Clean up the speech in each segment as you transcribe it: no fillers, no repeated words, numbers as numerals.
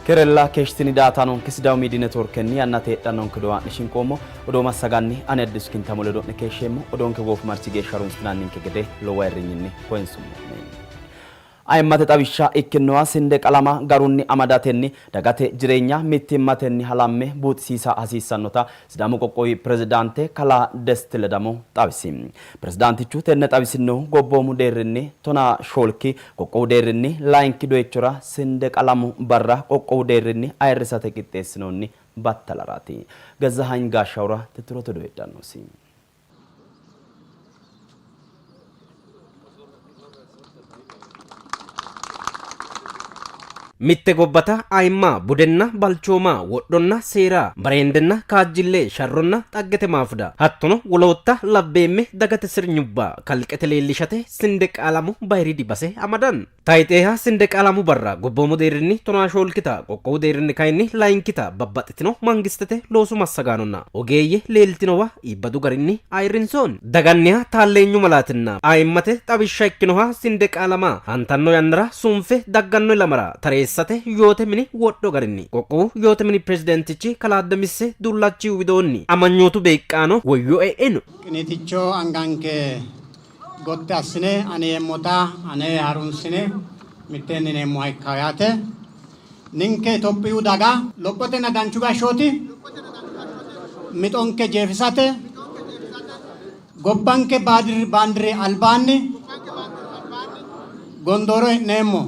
Kerella keeshshitini daatanonke Sidaamu Miidiy Networkenni yannate heedhannonke odoo haa'ne shinqoommo. Odoo massaganni ani Addisu Kintamo ledo'ne keeshsheemmo. Odoonke goofimarchi geeshsha harunsitinanninke gede lowo ayirrinyinni koyinsummo'ne. Ayimmate xawishsha ikkinnoha sinde qalama garunni amadatenni dagate jireenya mittimmatenni halamme buuxisiisa hasiissannota Sidaamu qoqqowi pirezidaante kalaa Desti Ledamo xawisi. Pirezidaantichu tenne xawisinnohu gobboomu deerrinni tonaa shoolki, qoqqowu deerrinni layinki doyichora sinde qalamu barra qoqqowu deerrinni ayirrisate qixxeessinoonni battalaraati. Gezzahany Gaashshawura tittirote odoo heedhannosi. Mitte gobbata ayimma, budenna balchooma, wodhonna seera, bareendenna kaajjille, sharronna xaggete maafuda hattono wolootta labbeemme dagate sirnyubba kalqete leellishate Sindeq Alamu bayiriidi base amadanno. Tayxeeha Sindeq Alamu barra gobboomu deerrinni tonaashoolkita, qoqqowu deerrinni kayinni layinkita babbaxxitino mangistete loosu massagaanonna ogeeyye leeltinowa iibbadu garinni ayirrinsoonni. Daganniha taalleenyu malaatinna ayimmate xawishsha ikkinoha Sindeq Alama aantanno yannara sunfe dagganno ilamara tareessate yoote mini wodho garinni qoqqowu yoote mini pirezidaantichi kalaa Demisse Dullachihu widoonni amanyootu beeqqaano woyyo e'ino. Qiniiticho anganke Gotti assine ani yeemmota ane harunsine mitteenni yineemmoha ikkanno yaate. Ninke Itophiyu daga lophotenna danchu gashshooti mixonke jeefisate gobbanke baandiri albaanni gondooro e'neemmo.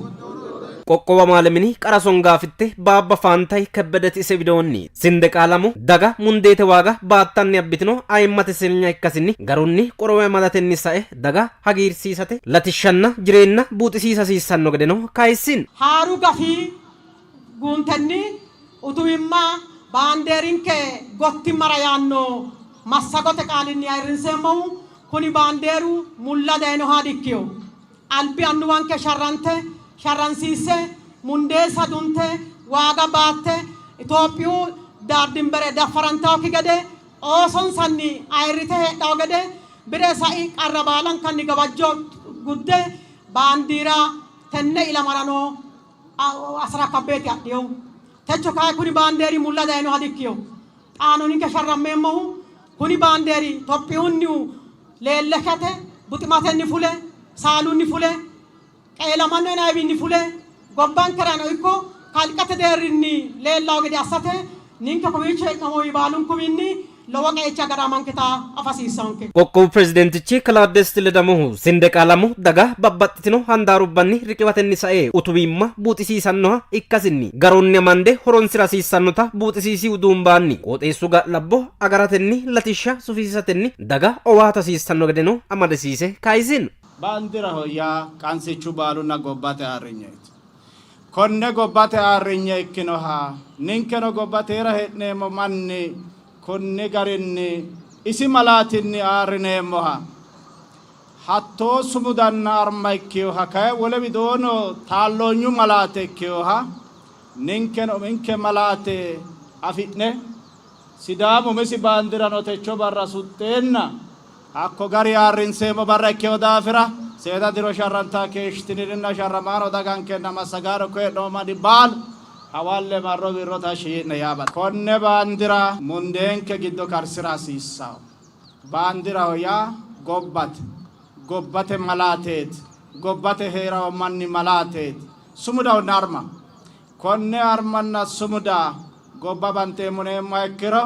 Qoqqowu amaale mini qara songaafitte Baabba Faantay Kebbedeti ise widoonni, Sindeqaalamu daga mundeete waaga baattanni abbitino ayimmate sirnya ikkasinni garunni qorowe amadatenni sae daga hagiirsiisate latishshanna jireenya buuxisiisa hasiissanno gedeno kayissino. Haaru gafi guuntenni utuwimma baandeerinke gottimmara yaanno massagote qaalinni ayirrinseemmohu kuni baandeeru mulla dayinoha dikkino. Albi annuwanke sharrante, sharransiisse, mundeesa dunte, waaga baatte Itophiyu daar dinbere daffarantannokki gede, oosonsanni ayirrite heedhanno gede bire sai qarra baalankanni gawajjo gudde baandiira tenne ilamarano asrakabbeeti adhinohu. Techo kayi kuni baandeeri mulla dayinoha dikkino. Xaano ninke sharrammeemmohu kuni baandeeri Itophiyunnihu leellishate buximatenni fule, saalunni fule, qeelamanno yinanniwiinni fule gobbankerano ikko kalqete deerrinni leellanno gede assate ninke kowiicho hee'noommowi baalunkuwiinni lowo qeechi agaramanketa afa hasiissannonke. Qoqqowu pirezidaantichi kalaa Desti Ledamohu Sindeqaalamu daga babbaxxitino handaarubbanni riqiwatenni sae utuwimma buuxisiisannoha ikkasinni garunni amande horonsi'ra hasiissannota buuxisiisi uduumbaanni qooxeessu ga'labbo agaratenni latishsha sufisiisatenni daga owaata hasiissanno gedeno amadisiise kayisino. Baandiraho yaa qansichu baalunna gobbate ayirrinyeeti. Konne gobbate ayirrinye ikkinoha ninkeno gobbateera hee'neemmo manni konni garinni isi malaatinni ayirrineemmoha hattoo sumudanna arma ikkinoha kayi wole widoono taalloonyu malaate ikkinoha ninkeno uminke malaate afi'ne Sidaamu umisi baandirano techo barra suxxeenna hakko gari ayirrinseemmo barra ikkino daafira seeda diro sharrantanni keeshshitinirinna sharramaano dagankenna massagaano ikko hee'noommo manni baalu hawalle marro wirro tashshi yii'ne yaa baxeemmo. Konne baandira mundeenke giddo karsira hasiissanno. Baandiraho yaa gobbate, gobbate malaateeti, gobbate hee'ranno manni malaateeti, sumudahonna armaho. Konne armanna sumuda gobba banxeemmo yineemmoha ikkiro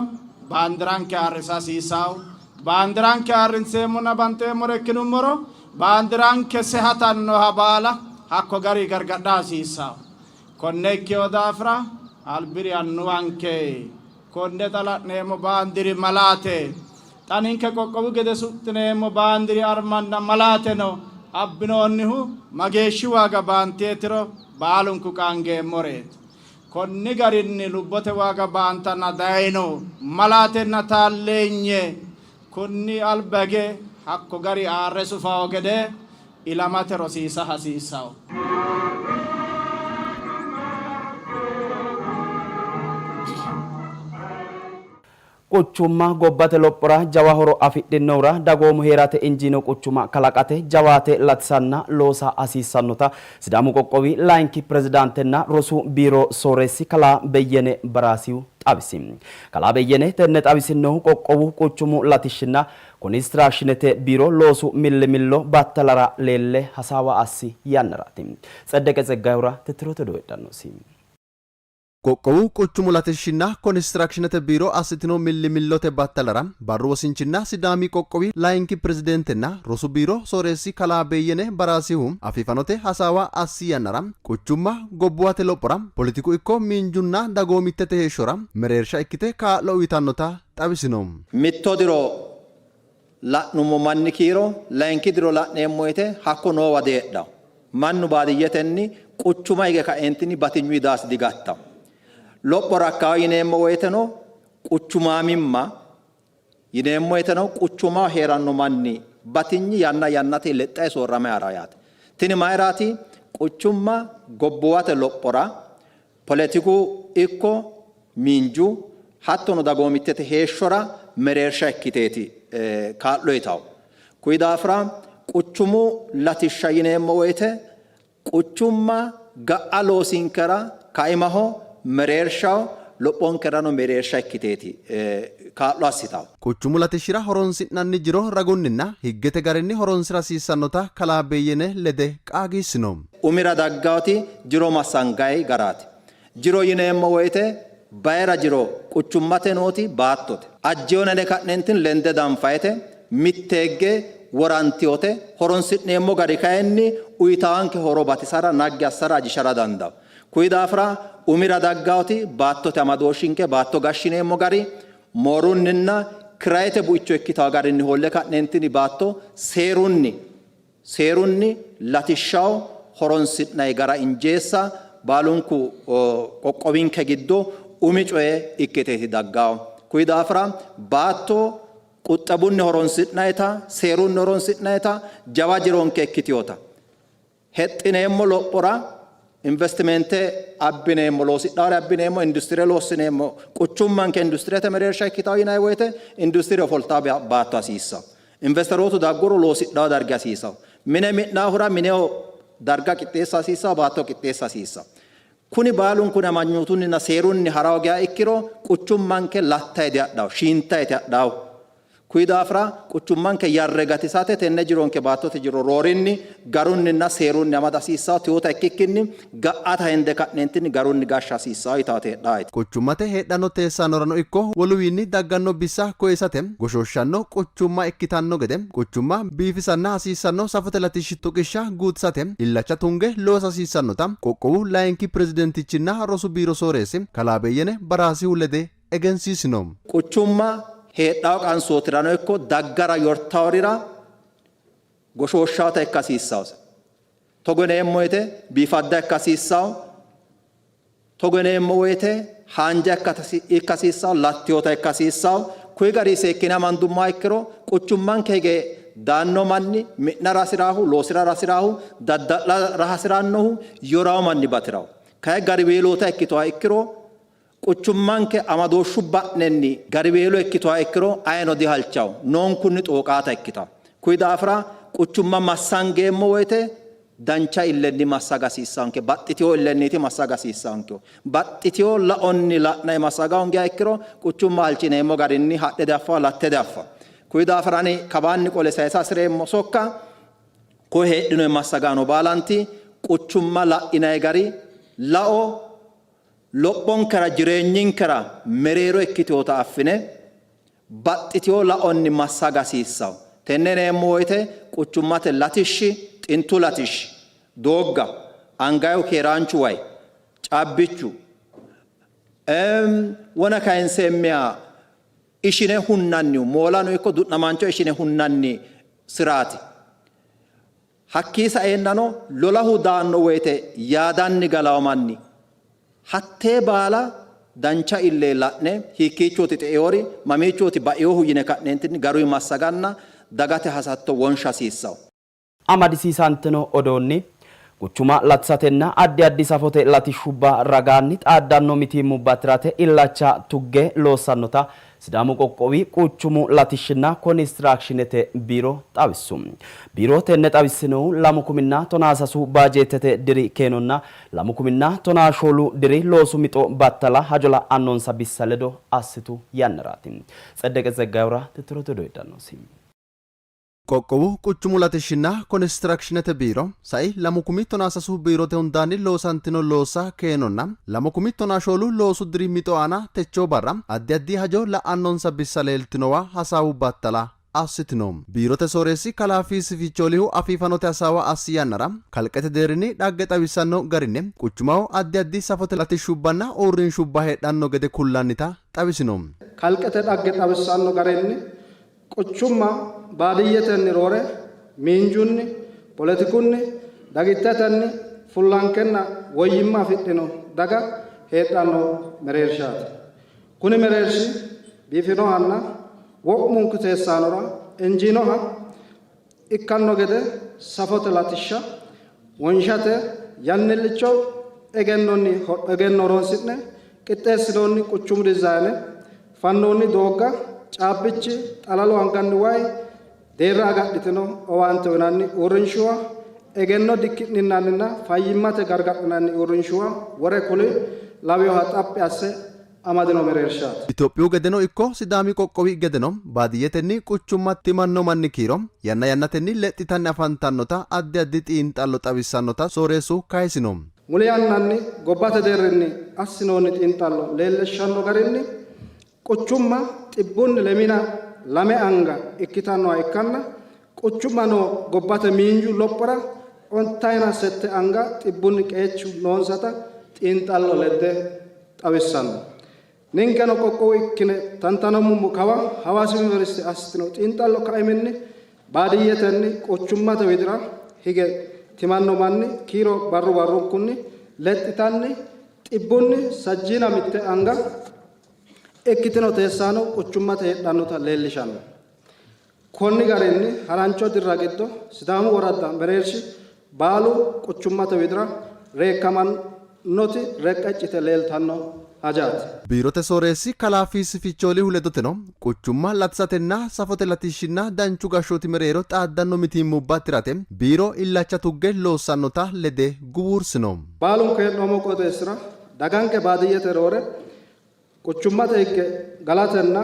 baandiranke ayirrisa hasiissanno. Baandiranke ayirrinseemmonna banxeemmore ikkinummoro baandiranke sehatannoha baala hakko gari gargadha hasiissanno. Konne ikkino daafira albiri annuwanke konne xa la'neemmo baandiri malaate xa ninke qoqqowu gede suxxineemmo baandiri armanna malaateno abbinoonnihu mageeshshi waaga baanteetiro baalunku qaangeemmoreeti. Konni garinni lubbote waaga baantanna dayino malaatenna taalleenye kunni alba hige hakko gari aarre sufawo gede ilamate rosiisa hasiissanno. Quchumma gobbate lophora jawa horo afidhinohura dagoomu hee'rate injiino quchuma kalaqate jawaate latisanna loosa hasiissannota Sidaamu qoqqowi layinki pirezidaantenna rosu biiro sooreessi kalaa Beyyene Baraasihu xawisi. Kalaa Beyyene tenne xawisinnohu qoqqowu quchumu latishshinna konistiraakshinete biiro loosu millimillo battalara leelle hasaawa assi yannaraati. Tseddeqe Tseggayehura tittirote odoo heedhannosi. Qoqqowu quchumu latishshinna konistiraakshinete biiro assitino millimillote battalara barru wosinchinna Sidaami qoqqowi layinki pirezidentenna rosu biiro sooreessi kalaa Beyyene Baraasihu afiifanote hasaawa assi yannara quchumma gobbuwate lophora poletiku ikko miinjunna dagoomittete heeshshora mereersha ikkite kaa'lo uytannota xawisino. Mitto diro la'nummo manni kiiro layinki diro la'neemmo woyte hakko noowa diheedhanno. Mannu baadiyyetenni quchuma hige kaeentinni batinyuyi daasi digattanno. Lopho rakkawo yineemmo woyteno quchumaamimma yineemmo woyteno quchumaho hee'ranno manni batinyi yanna yannate lexxayi soorramayi ha'ranno yaate. Tini mayiraati? Quchumma gobbuwate lophora Poletiku ikko miinju hattono dagoomittete heeshshora mereersha ikkiteeti kaa'lo uytannohu. Kuyi daafira quchumu latishsha yineemmo woyte quchumma ga'a loosinkera kaimaho, mereershaho, lophonkerano mereersha ikkiteeti kaa'lo assitanno. Quchumu latishshira horoonsi'nanni jiro ragunninna higgete garinni horoonsi'ra hasiissannota Kalaa Beyyene lede qaagiissino. Umira daggawoti jiro massangayi garaati. Jiro yineemmo woyte bayira jiro quchummate nooti baattote. Ajjewo nene ka'neentinni lende danfayete, mitteegge worantiwote, horonsi'neemmo gari kayinni uyitaanke horo batisara, naggi assara, ajishara dandawo. Kuyi daafira umira daggawoti baattote amadooshshinke, baatto gashshineemmo gari, moorunninna kirayete buicho ikkitawo garinni hoolle ka'neentinni baatto seerunni Seerunni latishshaho horonsi'nanni gara injeessa baalunku qoqqowinke giddo umi coye ikkiteeti daggannohu. Kuyi daafira baatto quxxebunni horonsi'nannita, seerunni horonsi'nannita jawa jironke ikkitinota hexxineemmo lophora investimente abbineemmo, loosidhawore abbineemmo, industire lossineemmo, quchummanke industirete mereersha ikkitanno yinanni woyte industire ofoltanno baatto hasiissanno. Investerootu dagguro loosidhanno dargi hasiisanno. Mine mi'nahura mineho darga qixxeessa hasiissanno, baatto qixxeessa hasiissanno. Kuni baalunkuni amanyootunninna seerunni hara hoogiha ikkiro quchummanke lattayi dihadhanno, shiintayti hadhanno. Kuyi daafira quchummanke yarre gatisate tenne jironke baattote jiro roorinni garunninna seerunni amada hasiissanno, tiota ikkikkinni ga'ata hende ka'neentinni garunni gashsha hasiissanno yitaati heedhaaeti. Quchummate heedhanno teessaanorano ikko woluwiinni dagganno bissa koyisate goshooshshanno quchumma ikkitanno gede quchumma biifisanna hasiissanno safote latishshi tuqishsha guutisate illacha tunge loosa hasiissannota qoqqowu layinki pirezidentichinna rosu biiro sooreessi kalaa Beyyene Baraasihu lede egensiisino. Quchumma heedhanno qansootirano ikko daggara yortaworira goshooshshaata ikka hasiissannose. Togo yineemmo woyte biifadda ikka hasiissanno. Togo yineemmo woyte haanja ikka hasiissanno, lattinota ikka hasiissanno. Kuyi garinni seekkine amandummoha ikkiro quchummanke hige daanno manni mi'nara hasi'raahu, loosi'rara hasi'raahu, dadda'lara hasi'rannohu yorawo manni bati'rawo. Kayi gariweeloota ikkituha ikkiro quchummanke amadooshshu ba'nenni gariweelo ikkituha ikkiro ayino dihalchawo, noonkunni xooqaata ikkitanno. Kuyi daafira quchumma massangeemmo woyte dancha illenni massaga hasiissanke, baxxitino illenniiti massaga hasiissankehu. Baxxitino laonni la'nanni massaga hoongiha ikkiro quchumma halchineemmo garinni hadhe diaffanno, latte diaffanno. Kuyi daafira ani kawaanni qole sayisa hasi'reemmo sokka koye heedhinoyi massagaano baalanti quchumma la'inanni gari lao Lophonkera jireenyinkera mereero ikkitinota affine baxxitino laonni massaga hasiissanno. Tenne yineemmo woyte quchummate latishshi, xintu latishshi, doogga, angayihu keeraanchu way, caabbichu, wona kayinseemmiha ishine hunnannihu moolano ikko du'namaancho ishine hunnanni siraati. Hakkii saeennano lolahu daanno woyite yaadanni galawo manni hattee baala dancha illenni la'ne hiikkiichooti xe'inori, mamiichooti bainohu yine ka'neentinni garuyi massaganna dagate hasatto wonsha hasiissanno. Amadisiisantino odoonni, quchuma latisatenna addi addi safote latishshubba ragaanni xaaddanno mitiimmubba tirate illacha tugge loossannota. Sidaamu qoqqowi quchumu latishshinna konistiraakshinete biiro xawissu. Biiro tenne xawissinohu lamu kuminna tonaa sasu baajeettete diri keenonna lamu kuminna tonaa shoolu diri loosu mixo battala hajo la'annonsa bissa ledo assitu yannaraati. Tseddeqe Tseggayura tittirote odoo heedhannosi. Qoqqowu quchumu latishshinna konistiraakshinete biiro sai lamu kumi tonaa sasu biirote hundaanni loosantino loossa keenonna lamu kumi tonaa shoolu loosu diri mixo aana techoo barra addi addi hajo la'annonsa bissa leeltinowa hasaawu battala assitino. Biirote sooreessi kalaa Fiisi Fichoolihu afii fanote hasaawa assi yannara, kalqete deerrinni dhagge xawissanno garinni quchumaho addi addi safote latishshubbanna uurrinshubba heedhanno gede kullannita xawisino. Kalqete dhagge xawissanno garinni quchumma baadiyyetenni roore miinjunni, poletikunni, dagittetenni fullankenna woyyimma afidhino daga heedhanno mereershaati. Kuni mereershi biifinohanna wo'munku teessaanora injiinoha ikkanno gede safote latishsha wonshate yannillicho egennonni egenno horoonsi'ne qixxeessinoonni quchumu dizaayine, fannoonni doogga, caabbichi, xalalu anganni way, deerra agadhitino owaante uynanni uurrinshuwa, egenno dikki'ninanninna fayyimmate gargadhinanni uurrinshuwa wore kuli lawinoha xaphi asse amadino mereershaati. Itophiyu gedeno ikko Sidaami qoqqowi gedeno baadiyyetenni quchumma timanno manni kiiro yanna yannatenni lexxitanni afantannota addi addi xiinxallo xawissannota sooreessu kayisino. Muli yannanni gobbate deerrinni assinoonni xiinxallo leellishshanno garinni quchumma xibbunni lemina lame anga ikkitannoha ikkanna quchumma noo gobbate miinju lophora ontayina sette anga xibbunni qeechu noonsata xiinxallo ledde xawissanno. Ninkeno qoqqowo ikkine tantanammummo kawa Hawaasi Yuniversite assitino xiinxallo kaiminni baadiyyetenni quchummate widira hige timanno manni kiiro barru barrunkunni lexxitanni xibbunni sajjiina mitte anga ikkitino teessaano quchummate heedhannota leellishanno. Konni garinni harancho dirra giddo Sidaamu woradda mereershi baalu quchummate widira reekkamannoti reqeccite leeltanno hajaati. Biirote sooreessi kalaa Fiissi Fichoolihu ledoteno, quchumma latisatenna safote latishshinna danchu gashshooti mereero xaaddanno mitiimmubba tirate biiro illacha tugge loossannota lede guwuursino. Baalunku hee'noommo qooxeessira daganke baadiyyete roore Quchummate higge galatenna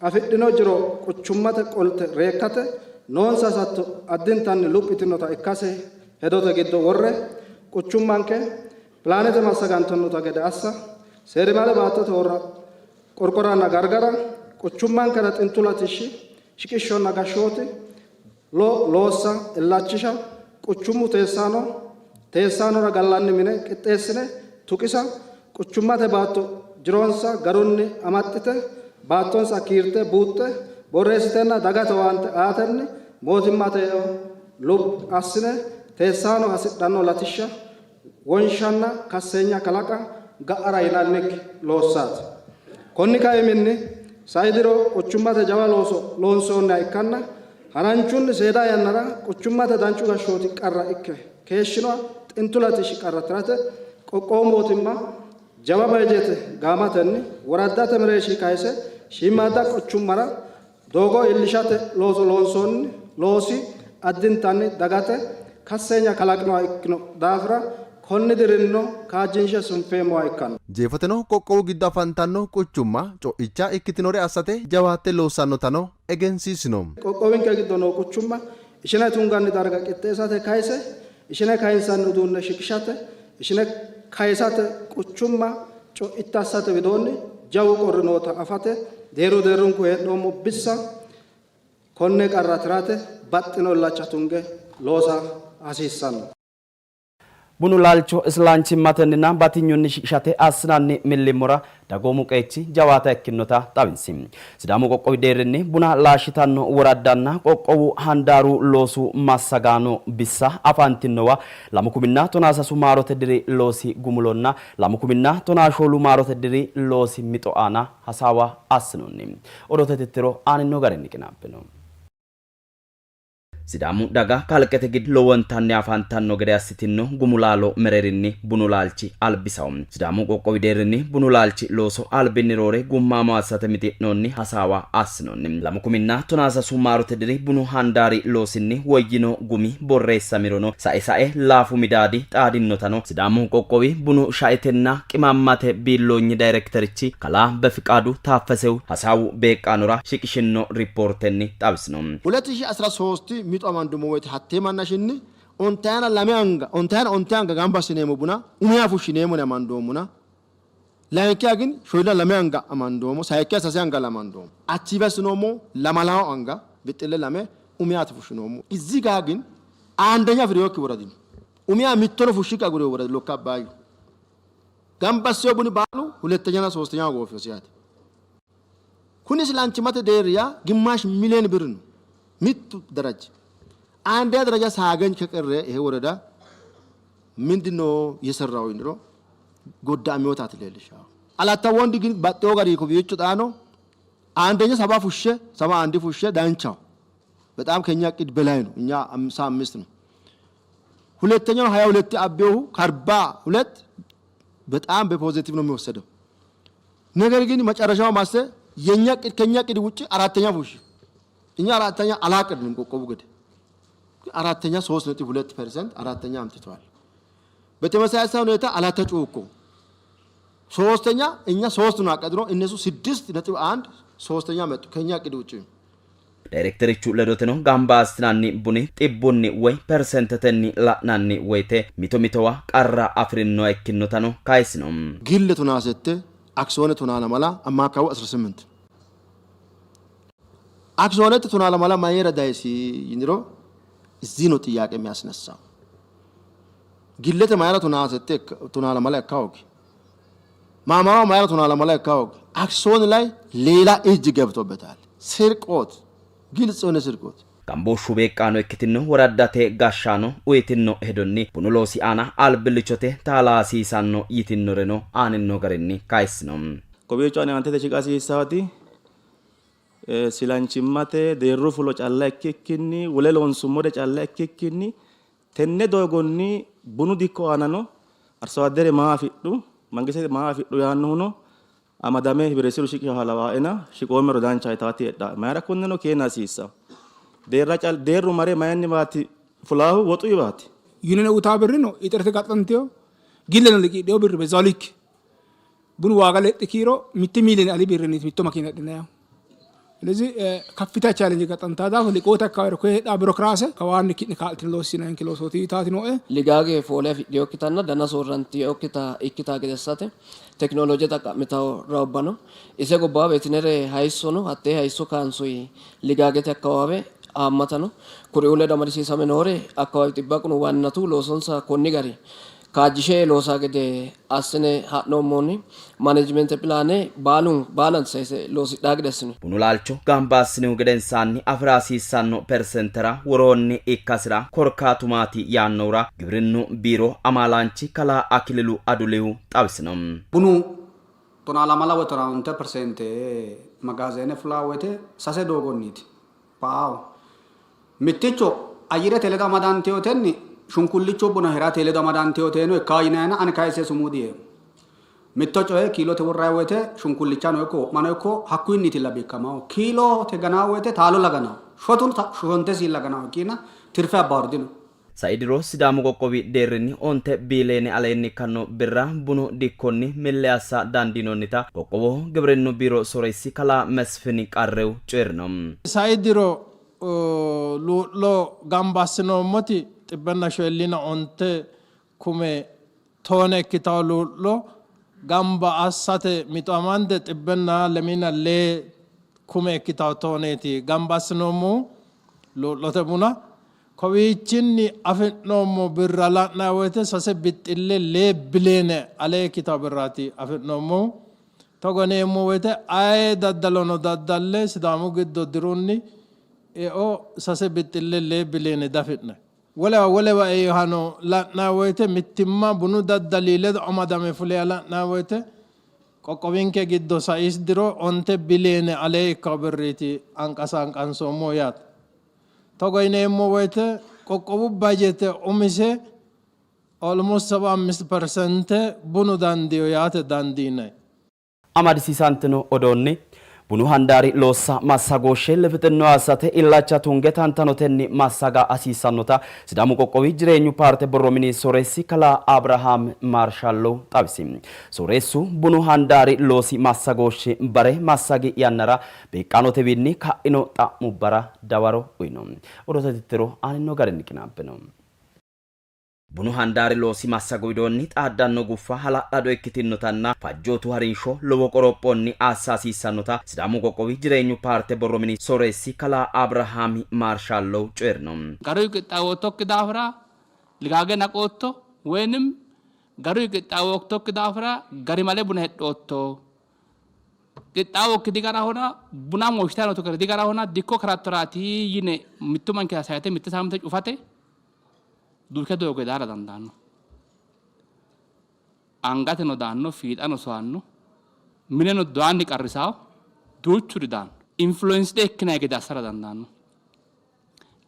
afidhino jiro quchummate qolte reekkate noonsa hasatto addintanni luphi yitinota ikkase hedote giddo worre quchummanke pilaanete massagantannota gede assa, seerimale baattote horra qorqoranna gargara, quchummankera xintu latishshi shiqishonna gashshooti loossa illachisha, quchumu teessaano teessaanora gallanni mine qixxeessine tuqisa, quchummate baatto jironsa garunni amaxxite baattonsa kiirte buuxxe borreessitenna dagate owaante aatenni mootimmate eo luphi assine teessaano hasidhanno latishsha wonshanna kasseenya kalaqa ga'ara yinannikki loossaati. Konni kaiminni, sai diro quchummate jawa looso loonsoonniha ikkanna haranchunni seeda yannara quchummate danchu gashshooti qarra ikke keeshshinoha xintu latishshi qarra tirate qoqqowu mootimma jawa bejete gaamatenni woraddate mereershinni kayse shiimmaadda quchummara Doogo iillishate looso loonsoonni loosi addintanni dagate kasseenya kalaqinoha ikkino daafira konni dirinnino kaajjinshe sunfeemmoha ikkanno. Jeefoteno qoqqowu giddo afantanno quchumma co'icha ikkitinore assate jawaatte loossannotano egensiisino. Qoqqowinke giddo noo quchumma ishine tunganni darga qixxeessate kayse ishine kayinsanni uduunne shiqishate, ishine kayisate quchumma co'itte assate widoonni jawu qorri noota afate deerru deerrunku hee'noommo bissa konne qarra tirate baxxino illacha tunge loosa hasiissanno. Bunu laalcho islanchimmatenninna batinyunni shiqishate assinanni millimmora dagoomu qeechi jawaata ikkinnota xawinsi. Sidaamu qoqqowi deerrinni buna laashshitanno woraddanna qoqqowu handaaru loosu massagaano bissa afantinnowa lamu kuminna tonaa sasu maarote diri loosi gumulonna lamu kuminna tonaa shoolu maarote diri loosi mixo aana hasaawa assinoonni. Odoote tittiro aaninno garinni qinaabbino. Sidaamu daga kalqete giddo lowontanni afantanno gede assitinno gumu laalo mereerinni bunu laalchi albisaho. Sidaamu qoqqowi deerrinni bunu laalchi looso albinni roore gummaamo assate mixi'noonni hasaawa assinoonni. 2013 maarote diri bunu handaari loosinni woyyino gumi borreessamirono sae sae laafu midaadi xaadinnotano Sidaamu qoqqowi bunu shaetenna qimammate biilloonyi dayrekterichi kalaa Befiqaadu Taaffesehu hasaawu beeqqaanora shiqishinno riippoortenni xawisino. 2013 mixo amandummo woyte hattee mannashinni ontayina lame anga, ontayina onte anga gamba assineemmo buna umiha fushshineemmo yine amandoommona, layinkiha gin shoyilina lame anga amandoommo, sayikkiha sase angalla amandoommo. Achiive assinoommohu lamalawo anga bixxille lame umihaati fushshinoommohu. Izzi gaa gin aandenya afi'rinokki woradi no. Umiha mittono fushshikki agurino woradi Lokka Abbaayyu. Gamba assino buni baalu hulettenyana soostenyaho goofinosi yaate. Kuni islanchimmate deerri yaa gimaash miliyoon birr ነው mittu daraji አንደኛ ደረጃ ሳያገኝ ከቀረ ይሄ ወረዳ ምንድነው የሰራው ይንሮ ጎዳሚዎት አትለልሽ አላታ ወንድ ግን ባጤው ጋር ይኮ ጣኖ አንደኛ ሰባ ፉሼ 71 ፉሼ ዳንቻው በጣም ከኛ እቅድ በላይ ነው። እኛ 55 ነው። ሁለተኛው 22 አቤው ከ42 በጣም በፖዚቲቭ ነው የሚወሰደው። ነገር ግን መጨረሻው ማሰ የኛ እቅድ ከኛ እቅድ ውጪ አራተኛ ፉሽ እኛ አራተኛ አላቅድንም። ቆቆቡ ግድ አራተኛ 3.2% አራተኛ አምጥተዋል። በተመሳሳይ ሁኔታ አላተጩ እኮ ሶስተኛ እኛ ሶስት ነው አቀድሮ እነሱ 6.1 ሶስተኛ መጡ ከኛ እቅድ ውጪ። Dayrekterichu ledoteno gamba assinanni buni xibbunni woy persentetenni la'nanni woyte mito mitowa qarra afi'rinnoha ikkinnotano kayisino. ግል ቱናሰተ አክሲዮን ቱና ለመላ አማካው 18 አክሲዮን ቱና ለመላ ማየረ ዳይሲ ይንሮ እዚህ ነው ጥያቄ የሚያስነሳው። ግለተ ማየረ ቱናሰተ ቱና ለመላ ካውክ ማማራው ማየረ ቱና ለመላ ካውክ አክሲዮን ላይ ሌላ እጅ ገብቶበታል። ስርቆት፣ ግልጽ የሆነ ስርቆት። Gambooshshu beeqqaano ikkitinno woraddate gashshaano uyitinno hedonni bunu loosi aana albillichote taala hasiisanno yitinnoreno aaninno garinni kayissino. Kowiicho ani aantete shiqa hasiissaati silanchimmate deerru fulo calla ikkikkinni wole loonsummore calla ikkikkinni tenne doogonni bunu dikko aanano arso addere maa afidhu mangiste maa afidhu yaannohuno amadame hibresiru shiqisha lawaena shiqoommero dancha yitaati hedha mayra konneno keena hasiissa deerra cal deerru mare mayinni baati fulaahu woxu ibaati ዩኒየን ውታ ብር ነው ኢጥርት ጋጠንቴዮ ግለን ልቂዴው ብር በዛው ልክ ቡን ዋጋ ለጥ ኪሮ ሚት ሚሊዮን አሊ ብር ነው ሚቶ መኪና ድናያው ስለዚህ ከፍታ ቻሌንጅ ገጠንታ ዳፍ ሊቆታ አካባቢ ኮ ሄዳ ቢሮክራሲ ከዋን ኪን ካልት ሎሲና እንክሎሶቲ ታቲ ነው ligaage foole afidhinokkitanna dana soorrantinnokkita ikkita gede assate tekinoloje xaqqa'mitanno raubba no. Ise gobba veetinere hayisso no. Hattee hayisso kaansoyi ligaagete akkawaawe haammata no. Kuriuu ledo amadisiisame noore akkawaawi xibbaqu waannatu loosonsa konni gari kaajjishe loosa gede assine ha'noommonni management pilaane baalun baalanti sayise loosidhaa gede assino. Bunu laalcho gamba assinihu gedensaanni afi'ra hasiissanno persentera woroonni ikkasira korkaatu maati yaannohura gibrinnu biiro amaalaanchi kalaa Akililu Adulihu xawisino. Bunu tonaa lamala woy tonaa onte persente magaazeene fulaa woyte sase doogonniiti. Baawo mitticho ayyirete ledo amadanteyotenni shunkullicho buna hirate ledo amadanteyoteno ikkaa yinayina ani kayise sumuu diyeemmo. Mitto coye kiilote worrayi woyte shunkullichano ikko wo'mano ikko hakkuyinniitilla bikkamawo. Kiilote ganaa woyte taalo laganawo. Shotu shontesi laganawo ikkiina tirfe abbaaru dino. Sai diro Sidaamu qoqqowi deerrinni 9 biiliyoone aleenni ikkanno birra bunu dikkonni mille assa dandiinoonnita qoqqowoho gibrinnu biiro sooreessi kalaa Mesfin Qarrew coyi'rino. Sai diro luu'lo gamba assinoommoti xibbenna shoyillina onte kume toone ikkitawo luu'lo gamba assate mixo amande xibbenna lemina lee kume ikkitawo tooneeti gamba assinoommohu luu'lote buna. Kowiichinni afi'noommo birra la'nanni woyte sase bixxille lee bileene alee ikkitawo birraati afi'noommohu. Togo yineemmo woyte aye daddalono daddalle Sidaamu giddo dirunni eo sase bixxille lee bileene dafi'ne. Wolewa wolewa eohano la'nanni woyte mittimma bunu daddali ledo amadame fuleha la'nanni woyte qoqqowinke giddo sais diro 9 bileene alee ikkawo birriiti anqasa anqansoommo yaate. Togo yineemmo woyte qoqqowu bajete umise almost 75% bunu dandiino yaate dandiinanni. Amadisiisantino odoonni bunu handaari loossa massagooshshe lifixinno assate illacha tunge tantanotenni massaga hasiissannota Sidaamu qoqqowi Jireenyu paarte borro mini sooreessi kalaa Abrahaam Maarshallo xawisi. Sooreessu bunu handaari loosi massagooshshi bare massagi yannara beeqqaanotewiinni ka'ino xa'mubbara dawaro uyno. Odoote tittiro aanino garinni qinaabbino. Bunu handaari loosi massago widoonni xaaddanno guffa hala'lado ikkitinnotanna fajjootu harinsho lowo qorophonni assa hasiissannota Sidaamu qoqqowi Jireenyu paarte borro mini sooreessi kalaa Abrahaami Maarshallow coyi'rino. Garuyi qixxaawoottokki daafira ligaage naqootto, woynim garuyi qixxaawoottokki daafira garimale buna hidhootto. Qixxaawokki digarahona, buna mooshshitayi nootto gari digarahona, dikko karattoraati yine mittu manchira sayite mitte saaminte cufate duucha doogo daara dandaanno. Angateno daanno, fiixano soyanno, mineno doyaanni qarrisawo, duuchuri daanno. Influenced ikkinanni gede assara dandaanno.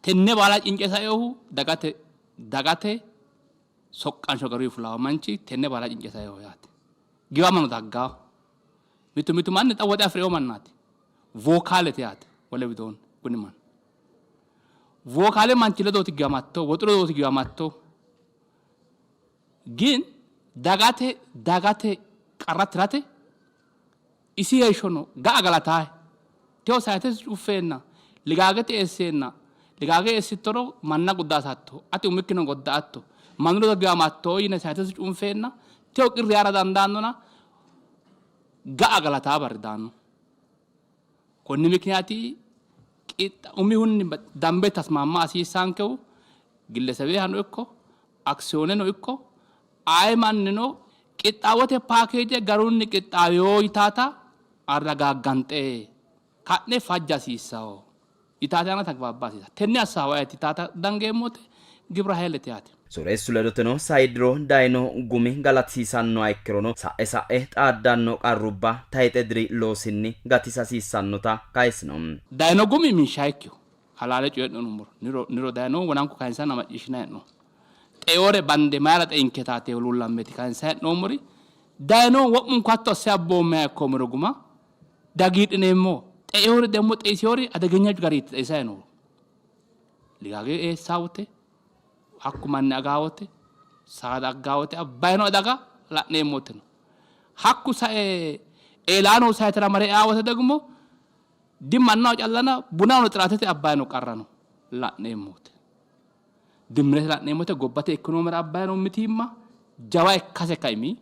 Tenne baala cince sainohu dagate dagate soqqansho garuyi fulawo manchi tenne baala cince sainoho yaate. Giwamano daggawo. Mitu mitu manni xa woxe afi'rino mannaati. Vookaalete yaate wole widoonni kuni manni. Vokaale manchi ledooti giwamatto, woxu ledooti giwamatto. Gin dagate dagate qarra tirate isi heeshshono ga'a galataahe. Tewo sayitesi cuffeenna ligaagete eesseenna ligaage eessittoro manna guddaasatto, ati umikkino godda'atto, mannu ledo giwamatto yine sayitesi cunfeenna tewo qirri yaara dandaannona ga'a galataa barri daanno. Konni mikiniyaati qixxa umihunni dambe tasmaamma hasiissaankehu gillesebehano ikko aksiyooneno ikko aye mannino qixxaawote paakeeje garunni qixxaawewo yitaata arragaagganxe ka'ne fajja hasiissawo yitaate aana tagbaabba hasiisa. Tenne assaawo ayeti yitaata dangeemmote gibra haylete yaate. Sooreessu ledoteno sai diro dayino gumi galatisiisannoha ikkirono sa'e sa'e xaaddanno qarrubba tayxe diri loosinni gatisa hasiissannota kayisino. Dayino gumi minshaikkiho. Halaale coyi'no yinummoro niro niro dayinohu wonanku kayinsanna macciishshinanni hee'noommo. Xeeore bande mayira xeinke yitaate huluullammeeti kayinsanni hee'noommori. Dayinohu wo'munku hatto asse abboommeha ikkoommero guma dagiidhineemmo. Xeeori demmo xeisiori adegenya gariiti xeisayi noohu. Ligaage eessawote Hakku manni agaawote, saada aggaawote, abbayino adaga la'neemmote no. Hakku sae Eelaano sayitera mare eaawote degmo di mannaho callana bunahono xiraatete abbayino qarrano la'neemmote. Dimmirete la'neemmote gobbate ikkonoomera abbayino mitiimma jawa ikkase kaimi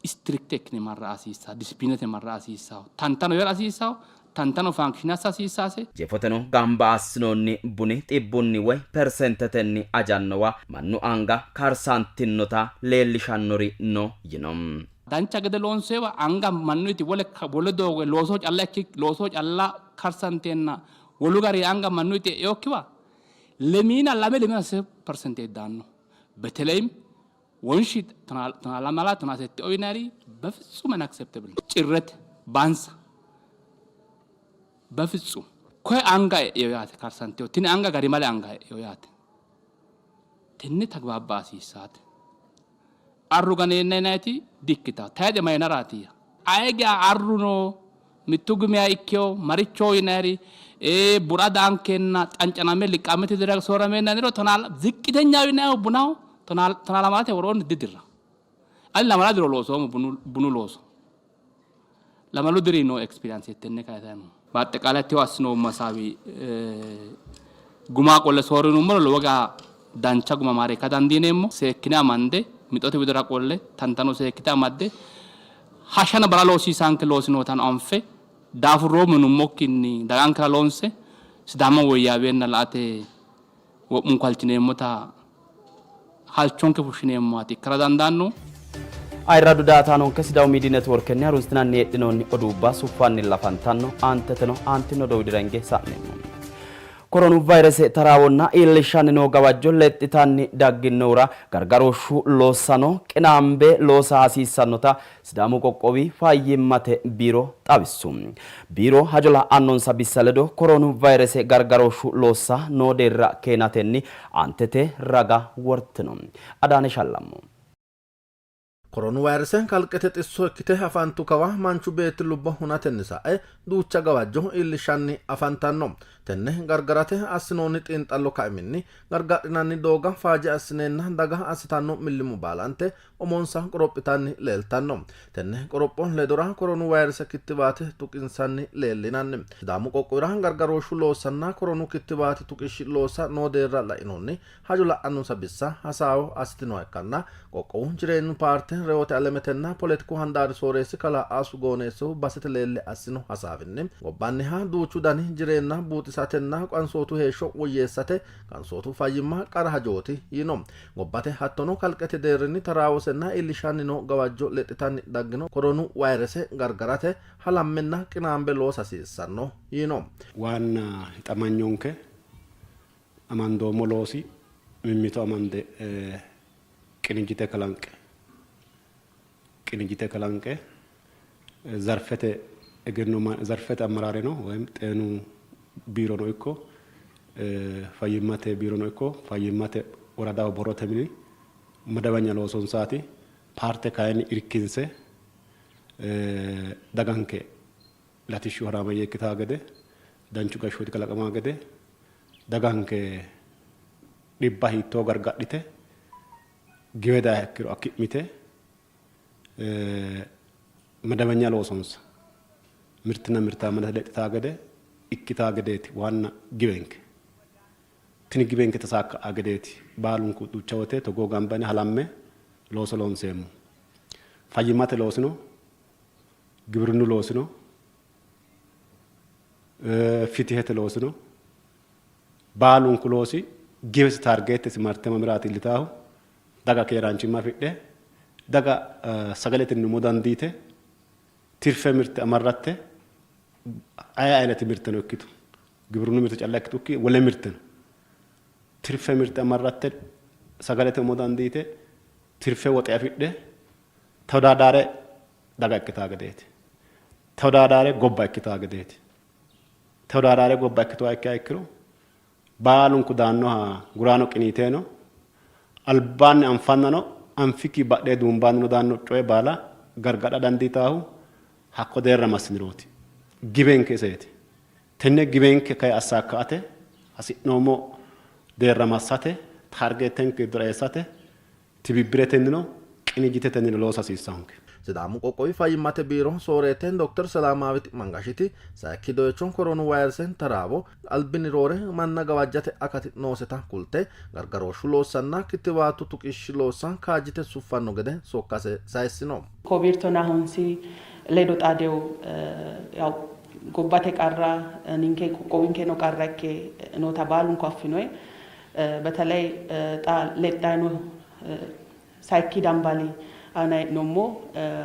istrikte ikkine marra hasiissawo, disipilinete marra hasiissawo, tantano yara hasiissawo, tantano fankishine assa hasiissase. Jeefoteno gamba assinoonni buni xibbunni woy persentetenni ajannowa mannu anga karsantinnota leellishannori no yino. Dancha gede loonsoyiwa anga mannuyti wole wole doogo loosoho calla ikki loosoho calla karsanteenna wolu gari anga mannuyti e'inokkiwa lemiina lame lemiina sase persente daanno. Beteleyim ወንሺ ቶና ቶና ሴት ኦይናሪ በፍጹም አንአክሴፕተብል ጭረት ባንሳ በፍጹም ኮይ አንጋ የያተ ካርሳንቴው ቲኒ አንጋ ጋሪ ማለ አንጋ የያተ tenne tagbaabba hasiissaate arru ganeennaynayti dikkita tayde maynaraatiya ayge arruno mittu gumiya ikkeyo maricho yinayri bura daankenna cancaname liqqamete dira soorameenna tonaa ziqqiteኛው yinayo bunaho tonaa lamalate woroonni didirra ani lamala diro loosoommo bunu looso lamalu diri noo experience tenne kayisay no በአጠቃላይ tewo assinoommo hasaawi guma qolle soorrinummoro lowo geya dancha guma maareekka dandiineemmo. Seekkine amande mixote widira qolle tantano seekkite amadde hashshana barra loosiisaanke loosi nootano anfe daafurroommo yinummokkinni dagankera loonse Sidaama woyyaaweenna la''ate wo'munku halchineemmota halchonke fushshineemmowaati ikkara dandaanno. Ayirradu daaataanonke Sidaamu Miidiyu Networkenni harunsitinanni heedhinoonni oduubba suffanni lafantanno. Aanteteno aantino odoo widira hinge sa'neemmo. Koronu vayrese taraawonna iillishshanni noo gawajjo lexxitanni dagginnohura gargarooshshu loossano qinaambe loosa hasiissannota Sidaamu qoqqowi fayyimmate biiro xawissu. Biiro hajo la'annonsa bissa ledo koronu vayrese gargarooshshu loossa noo deerra keenatenni aantete raga wortino. Adaane Shallammo. Koronu vayrese kalqete xisso ikkite afantu kawa manchu beetti lubbo hunatenni sa'e duucha gawajjo iillishshanni afantanno. Tenne gargarate assinoonni xiinxallo kaiminni gargadhinanni doogga faaje assineenna daga assitanno millimmo baalante umonsa qorophitanni leeltanno. Tenne qoropho ledora koronu vayrese kittiwaate tuqinsanni leellinanni. Sidaamu qoqqowira gargarooshshu loossanna koronu kittiwaate tuqishshi loossa noo deerra lainohunni hajo la'annonsa bissa hasaawo assitinoha ikkanna qoqqowu jireenyu paarte rewote alemetenna poletiku handaari sooreessi kalaa Aasu Gooneessohu basete leelle assino hasaawinni gobbanniha duuchu dani jireenya buuxisatenna qansootu heeshsho woyyeessate qansootu fayyimma qara hajooti yiino. Gobbate hattono kalqete deerrinni taraawosenna iillishshanni noo gawajjo lexxitanni daggino koronu vayrese gargarate halammenna qinaambe loosa hasiissanno yiino. Waanna hixamanyonke amandoommo loosi mimmito amande qinijjite kalanqe qinijjite kalanqe zarfete egenno zarfete ammaraareno woyim xeenu biirono ikko fayyimmate biirono ikko fayyimmate woradaho borrote mini madawanya loosonsaati. Paarte kayinni irkinse daganke latishshu horaameeyye ikkitaa gede, danchu gashshooti kalaqamaa gede, daganke dhibba hiittoo gargadhite giwe dayiha ikkiro akki'mite madawenya loosonsa mirtinna mirtaammannate lexxitaa gede ikkitaa gedeeti waanna giwenke. Tini giwenke tasaakka'a gedeeti baalunku duucha wote togoo gamba yine halamme looso loonseemmo. Fayyimmate loosino, gibirinnu loosino, fitihete loosino, baalunku loosi giwesi taargeettesi marte mamiraati iillitaahu daga keeraanchimma afidhe daga sagaletenni umo dandiite tirfe mirte amarratte aye ayinati mirteno ikkitu gibrinnu mirte calla ikkitukki wole mirteno tirfe mirte amarratte sagalete umo dandiite tirfe woxe afidhe tewodadaare daga ikkitaa gedeeti. Tewodadaare gobba ikkitaa gedeeti. Tewodadaare gobba ikkituha ikkiha ikkiro baalunku daannoha guraano qiniiteeno albaanni anfannano anfikki badhee duumbaannino daanno coye baala gargadha dandiitaahu hakko deerra massinirooti. Giwenke iseeti. Tenne giwenke kay assaakka'ate hasi'noommo deerra massate taargeettenke giddora eessate Tibibbiretennino qinijjitetennino loosa hasiissannonke. Sidaamu qoqqowi fayyimmate biiro sooreette dokter Selaamaawit Mangashiti sayikki doyicho koronu vayrese taraawo albinni roore manna gawajjate akati nooseta kulte gargarooshshu loossanna kittiwaatu tuqishshi loossa kaajjite suffanno gede sokkase sayissino. Kovid tonahonsi ledo xaadewo yaw gobbate qarra ninke qoqqowinkeno qarra ikke noota baalunku affinoe. Beteley xa lexxayi no sayikki dambali aana hee'noommo.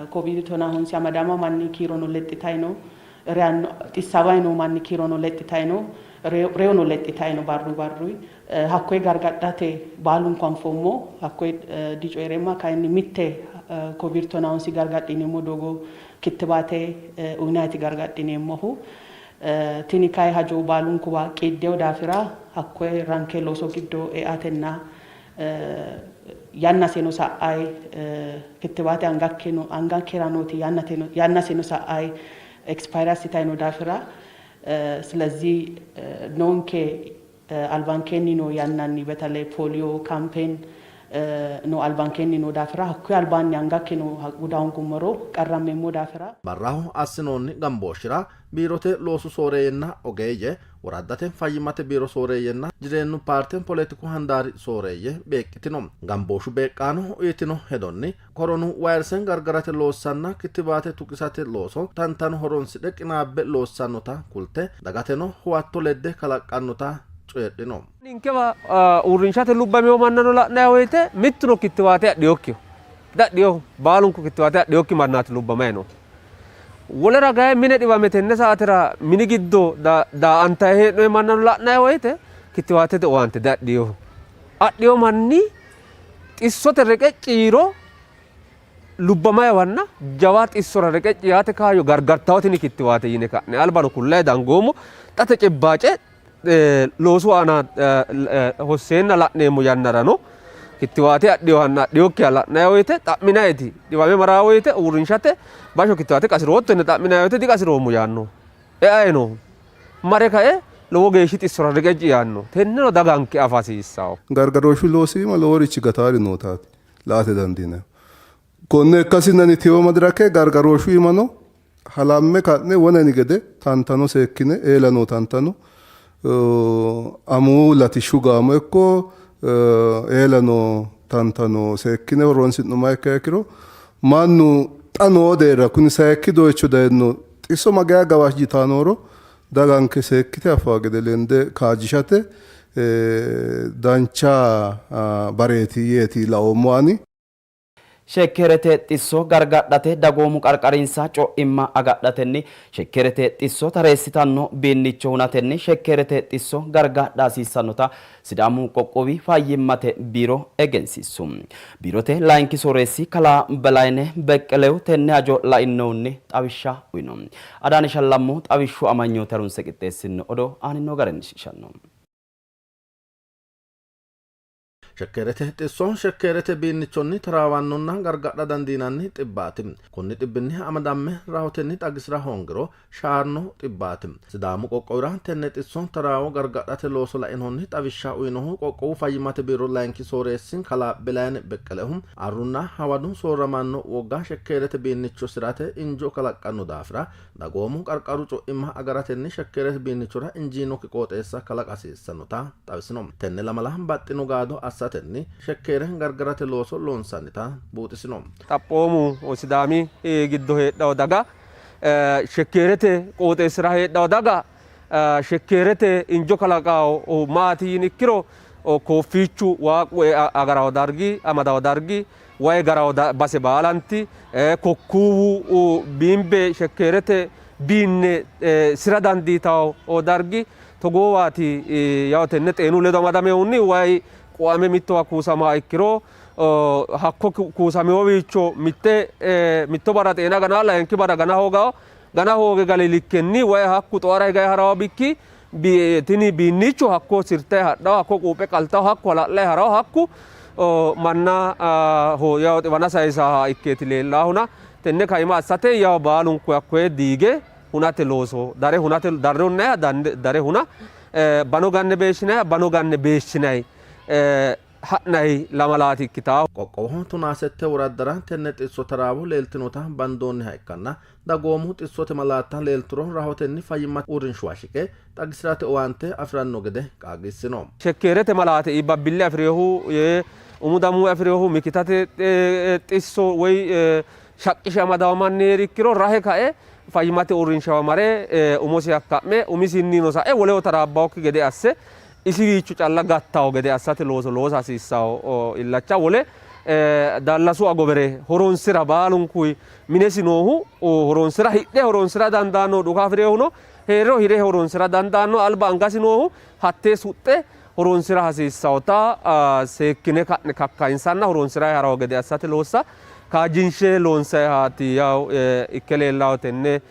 Koviidi tonahonsi amadama manni kiirono lexxitayi no. Reyanno xissamayi noo manni kiirono lexxitayi no. Reyono lexxitayi no barru barruyi. Hakkoye gargadhate baalunku anfoommo. Hakkoye dicoyi'reemma. Kayinni mitte koviidi tonahonsi gargadhineemmo doogo kittibaate uyinayiiti gargadhineemmohu. Tini kayi hajo baalunkuwa qiiddino daafira hakkoye ranke looso giddo eatenna yannaseno sa'ayi kittiwaate angankera nooti yannaseno sa'ayi expire assitayi noo daafira ስለዚህ noonke albankeenni noo yannanni betele polio campaign no albankeenni noo daafira hakkuyi albaanni angakke no guda hoongummoro qarrammeemmo daafira. Barraho assinoonni gambooshshira biirote loosu sooreeyyenna ogeeyye, woraddate fayyimmate biiro sooreeyyenna jireenyu paarte poletiku handaari sooreeyye beeqqitino. Gambooshshu beeqqaano uyitino hedonni, Koronu vayrese gargarate loossanna kittiwaate tuqisate looso tantano horonsidhe qinaabbe loossannota kulte, dagateno huwatto ledde kalaqqannota coyidhino. Ninkewa uurrinshate lubbamino mannano la'nanni woyte mittuno kittiwaate adhinokkiho. Diadhinoho, baalunku kittiwaate adhinokki mannaati lubbamayi noohu. Wole ragaanni mine dhiwame tenne saatera mini giddo daa''antanni hee'noonni mannano la'nanni woyte kittiwaatete owaante diadhinoho. Adhino manni xissote reqecci yiiro lubbamayiwanna jawa xissora reqecci yaate kaayyo gargartawo tini kittiwaate yine ka'ne albano kullayi dangoommo. Xa tecebbaace loosu aana hosseenna la'neemmo yannarano kittiwaate adhinohanna adhinokkiha la'nanni woyte xa'minayiti dhiwame maraa woyte uurrinshate basho kittiwaate qasirootto yine xa'minanni woyte diqasiroommo yaanno. Eayi noohu mare kae lowo geeshshi xissora reqecci yaanno. Tenneno daganke afa hasiissanno. Gargarooshshu loosi iima loworichi gataari nootaati la''ate dandiinannihu. Konne ikkasinni tiyo madirake gargarooshshu iimano halamme ka'ne wonani gede tantano seekkine eela noo tantano amuwu latishshu gaamo ikko eela noo tantano seekkine horonsi'nummoha ikkiha ikkiro mannu xa noo deerra kuni sayikki doyicho dayino xisso mageya gawajjitanni nooro daganke seekkite affawo gede lende kaajjishate dancha bareeti yeeti laoommo ani. Shekkeerete xisso gargadhate dagoomu qarqarinsa co'imma agadhatenni shekkeerete xisso tareessitanno biinnicho hunatenni shekkeerete xisso gargadha hasiissannota Sidaamu qoqqowi fayyimmate biiro egensiissu. Biirote layinki sooreessi kalaa Belayneh Beqqelehu tenne hajo lainohunni xawishsha uyno. Adaane Shallammo xawishshu amanyoote harunse qixxeessinno odoo aanino garinni shiqishanno. Shekkeerete xisso shekkeerete biinnichonni taraawannonna gargadha dandiinanni xibbaati. Konni dhibbinni amadamme rahotenni xagisira hoongiro shaanno xibbaati. Sidaamu qoqqowira tenne xisso taraawo gargadhate looso lainohunni xawishsha uyinohu qoqqowu fayyimmate biiro layinki sooreessi kalaa Belayne Beqqelehu, arrunna hawadu soorramanno wogga shekkeerete biinnicho sirate injo kalaqqanno daafira dagoomu qarqaru co'imma agaratenni shekkeerete biinnichora injiinokki qooxeessa kalaqa hasiissannota xawisino. Tenne lamala baxxino gaado assatenni shekkeere gargarate looso loonsannita buuxisino. Xaphoomu Sidaami giddo heedhanno daga shekkeerete qooxeessira heedhanno daga shekkeerete injo kalaqannohu maati yini ikkiro kooffiichu waaqu agarawo dargi amadawo dargi wayi garawo base baalanti kokkuwu biimbe shekkeerete biinne sira dandiitawo dargi togoowaati yawo tenne xeenu ledo amadamehunni wayi qoame mittowa kuusamaha ikkiro hakko kuusamewowiicho mitte mitto barra xeena gana layinki barra gana hoogawo gana hooge gali likkenni wayi hakku xoara higayi harawo bikki tini biinnicho hakko sirtayi hadhawo hakko quuphe qaltawo hakku hala'layi harawo hakku manna yawo xiwana sayisaha ikkeeti leellaahuna tenne kaima assate yawo baalunku hakkoye diige hunate looso dare hunate darre hunnayiha dare huna bano ganne beeshshinayiha bano ganne beeshshinayi ha'nayi lamalaati ikkitawo. Qoqqowoho tonaa sette woraddara tenne xisso taraawo leeltinota bandoonniha ikkanna dagoomu xissote malaatta leelturo rahotenni fayyimmate uurrinshuwa shiqe xagisi'rate owaante afi'ranno gede qaagiissino. Shekkeerete malaate iibbabbille afi'rinohu, umu damuume afi'rinohu, mikitate xisso woy shaqqishe amadawo manni heeri ikkiro rahe kae fayyimmate uurrinshawa mare umosi akka'me umisinnino sae woleho taraabbannokki gede asse isiwiicho calla gattawo gede assate looso loosa hasiissawo illacha wole daallasu agobere horonsira baalunku minesi noohu horonsira hidhe horonsira dandaanno dhuka afi'rinohuno hee'riro hire horonsira dandaanno alba angasi noohu hattee suxxe horonsira hasiissawota seekkine ka'ne kakkayinsanna horonsira harawo gede assate loossa kaajjinshe loonsayihaati yawo ikke leellawo tenne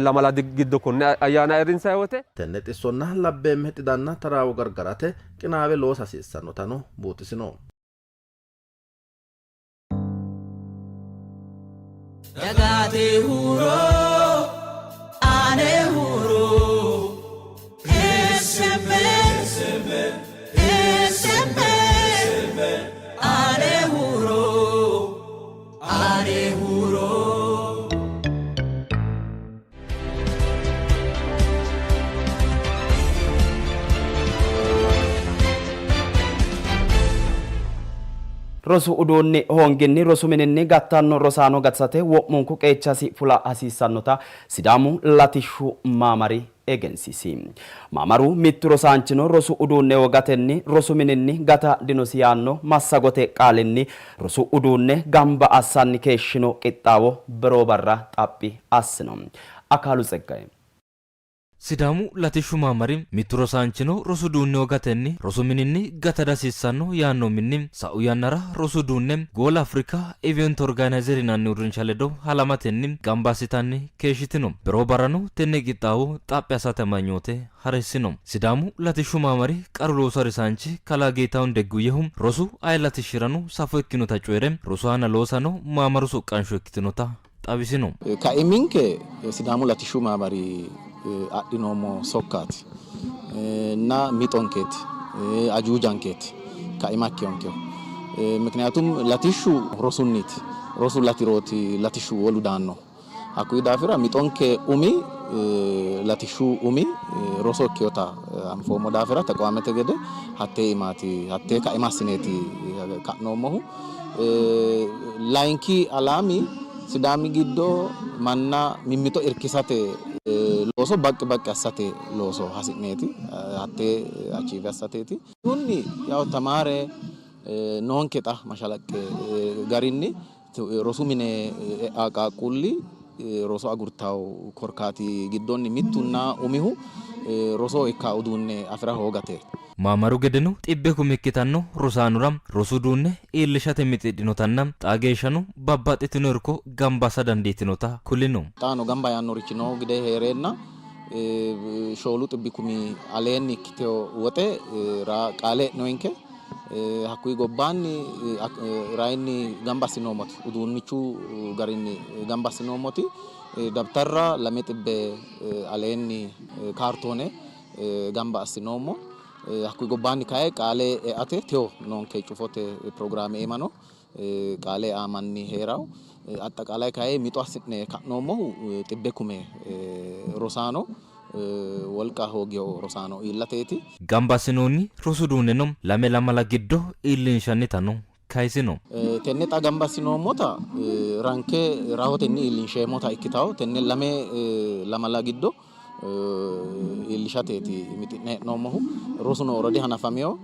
lamala giddo konne ayyaana ayirrinsanni wote. Tenne xissonna labbeemme xidanna taraawo gargarate qinaawe loosa hasiissannotano buuxisino. Dagate huuro ane huuro SMN SMN ane huuro ane huuro. Rosu uduunni hoonginni rosu mininni gattanno rosaano gatisate wo'munku qeechasi fula hasiissannota Sidaamu Latishshu Maamari egensiisi. Maamaru mittu rosaanchino rosu uduunne hoogatenni rosu mininni gata dinosi yaanno massagote qaalinni rosu uduunne gamba assanni keeshshino qixxaawo beroo barra xaphi assino. Akaalu Tseggaye. Sidaamu Latishshu Maamari mittu rosaanchino rosu uduunne hoogatenni rosu mininni gata dihasiissanno yaanno uminni sa'u yannara rosu uduunne Gool Afrika Event Organizer yinanni uurrinsha ledo halamatenni gamba assitanni keeshshitino. Beroo barrano tenne qixxaawo xaphi assate amanyoote harissino. Sidaamu Latishshu Maamari qaru loosu harisaanchi kalaa Geetahun Degguyehu rosu aye latishshirano safo ikkinota coyi're, rosu aana loosano maamaru soqqansho ikkitinota xawisino. Kaiminke Sidaamu Latishshu Maamari adhinoommo sokkaati nna mixonkeeti, ajuujankeeti, kaima ikkinonkehu. Mikniyaatum latishshu rosunniiti, rosu latirooti latishshu wolu daannohu. Hakkuyi daafira mixonke umi latishshu umi roso ikkinota anfoommo daafira tequwaamete gede hattee iimaati, hattee kaima assineeti ka'noommohu. Layinki alaami Sidaami giddo manna mimmito irkisate looso baqqi baqqi assate looso hasi'neeti, hattee achiive assateeti. Kunni yaw tamaare noonke xa mashalaqqe garinni rosu mine e'a qaaqquulli roso agurtawo korkaati giddonni mittunna umihu rosoho ikka uduunne afi'ra hoogate. Maamaru gedeno xibbe kume ikkitanno rosaanora rosu uduunne iillishate mixidhinotanna xaa geeshshano babbaxxitino irko gamba assa dandiitinota kulino. Xaano gamba yaannorichi noo gede hee'reenna shoolu xibbi kumi aleenni ikkitino woxe qaale e'noyinke. Hakkuyi gobbaanni rayinni gamba assinoommoti uduunnichu garinni gamba assinoommoti dabtarra 200 aleenni kaartoone gamba assinoommo. Hakkuyi gobbaanni kayi qaale eate tewo noonke cufote pirogiraame iimano qaale eaa manni hee'rawo. Axxaqaalaye kayi mixo assi'ne ka'noommohu xibbe kume rosaano wolqa hoogino rosaano iillateeti. Gamba assinoonni rosu uduunneno lame lamala giddo iillinshannitano kayisino. Tenne xa gamba assinoommota ranke rahotenni iillinsheemmota ikkitanno. Tenne lame lamala giddo iillishateeti mixi'ne hee'noommohu. Rosuno already hanafamino.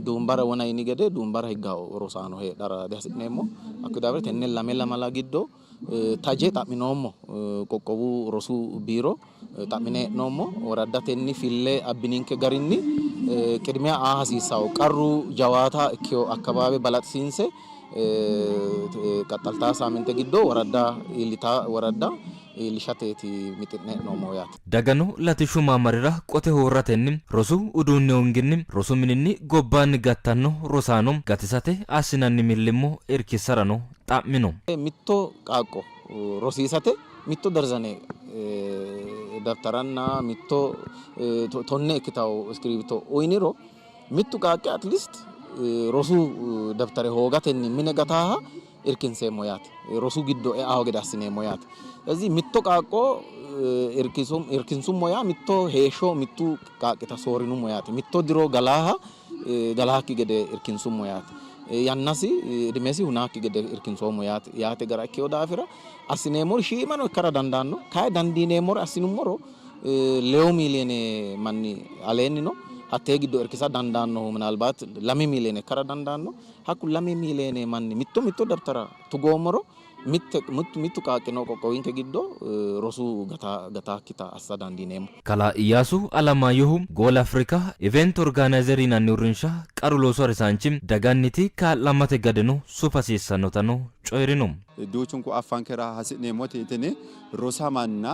Duumbara wona yini gede duumbara higgawo rosaano heedhara dihasi'neemmo. Hakkuyi daafira tenne lame lamala giddo taje xa'minoommo. Qoqqowu rosu biiro xa'mine hee'noommo. Woraddatenni fille abbininke garinni qidmiya aa hasiissawo. Qarru jawaata ikkino akkabaawe balaxisiinse qaxxaltaa saaminte giddo woradda iillita woradda iillishateeti mixi'ne hee'noommohu yaate. Dagano latishshu maamarira qote uurratenni rosu uduunni hoonginni rosu mininni gobbaanni gattanno rosaano gatisate assinanni millimmo irkissarano xa'mino. Mitto qaaqqo rosiisate mitto darzane daftaranna mitto tonne ikkitanno iskiriibito uyiniro mittu qaaqqi at least rosu daftare hoogatenni mine gataaha irkinseemmo yaate. Rosu giddo eaho gede assineemmo yaate. ስለዚህ mitto qaaqqo irkinsummo yaa mitto heeshsho mittu qaaqqita soorinummo yaate. Mitto diro galaaha galaakki gede irkinsummo yaate. Yannasi idimesi hunaakki gede irkinsoommo yaate. Yaate gara ikkino daafira assineemmori shiimano ikkara dandaanno. Kayi dandiineemmore assinummoro 2 miiliyoone manni aleenni no. Hattee giddo irkisa dandaannohu minaalbaat 2 miiliyoone ikkara dandaanno. Hakku 2 miiliyoone manni mitto mitto dabtara tugoommoro mittu qaaqqino qoqqowinke giddo rosu gataakkita assa dandiineemmo. Kalaa Iyyaasu Alamaayyohu Gool Afrika Event Organizer yinanni uurrinsha qaru loosu harisaanchi, daganniti kaa'lamate gadeno sufa hasiissannotano coyi'rino. Duuchunku affankera hasi'neemmoti tini rosamanna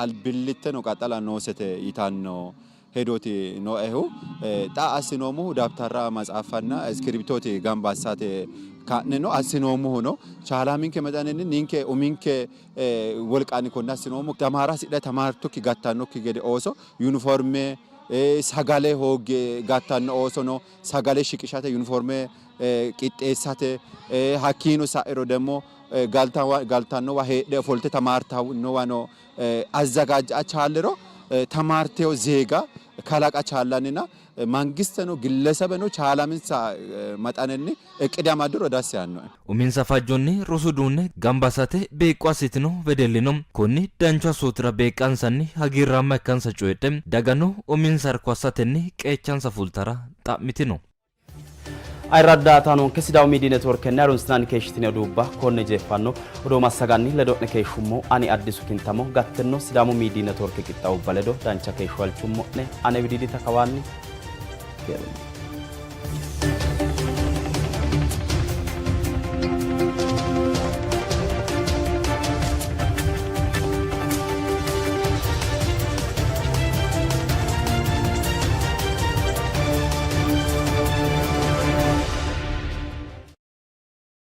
albillitteno qaxxala noosete yitanno hedooti nooehu. Xa assinoommohu dabtarra, matsaaffanna iskiribtooti gamba assate ka'neno assinoommohuno chaalaminke mexanenni ninke uminke wolqanni konne assinoommo. Tamaara hasidhe tamaartukki gattannokki gede ooso yuniforme sagale hoogge gattanno oosono sagale shiqishate yuniforme qixxeessate hakkiino sa'iro demmo galtannowa heedhe ofolteamaartannowano azzagaajja chaalliro tamaarteyo zeega kalaqa chaallannina. Mangisteno gillesebeno chaalaminsa maxanenni iqqide amadduro dassi yaannoe. Uminsa fajjonni rosu uduunne gamba assate beeqqo assitino wedellino konni danchu assootira beeqqansanni hagiirraamma ikkansa coyidhe, dagano uminsa irko assatenni qeechansa fultara xa'mitino. Ayirradda taanonke Sidaamu Miidiyi Networkenni harunsinanni keeshshitini oduubba konne jeeffanno. Odoo massaganni ledo'ne keeshshummo ani Addisu Kintamo gattinno Sidaamu Miidiyi Networke qixxaawubba ledo dancha keeshsho halchummo'ne. Ane Widiidita kawaanni keerunni.